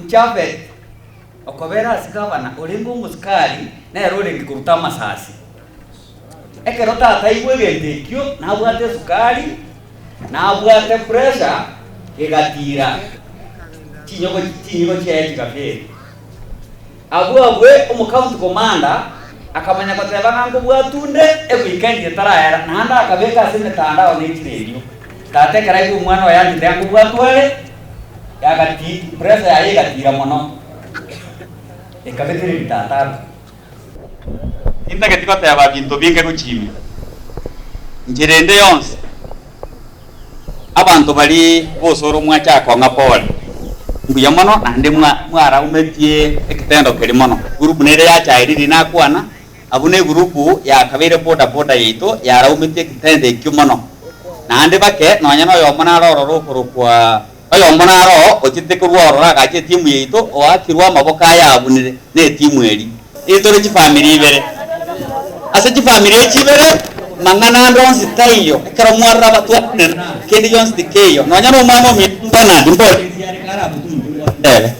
Japhet okobera ase gavana orenge omosikari nere orenge koruta amasasi. Ekero tata aigwa egento ekio nabwate esukari, nabwate pressure egatira chinyogo chinyigo chiaye chigaferi. Abwo abwe omocounty commander akamanya goteba ng'a nkobwatunde eweekend etaraera naende akabeka ase emetandao ne chiredio. Tata ekero aigwa omwana oye anchete ng'a nkobwatwa are, agati pressure yaye egatira mono, ekabetereria tata abwo. Tintageti goteba binto binge gochia ime. Inchera ende yonsi, abanto baria b'osoro mwacha kong'a pole, mbuya mono naende mwaraumetie eketendo keria mono. Group nere yachaye riria nakwana, abwo ne group yakabeire boda boda yaito yaraumetie eketendo ekio mono. Naende bake nonya noyomo nare ororo okorokwa Oyomo naro oo ochete korwa ororo agacha etimu yaito, oakirwe amaboko aye abunire netimu eria. Intore chifamiri ibere. Ase chifamiri echi ibere, mang'ana ande onsi taiyo. Ekero mwarora abatwanire, kende gionsi tikeiyo. Nonya nomwana ominto Bernard, mbori ense yare kare abwo tintwe ere.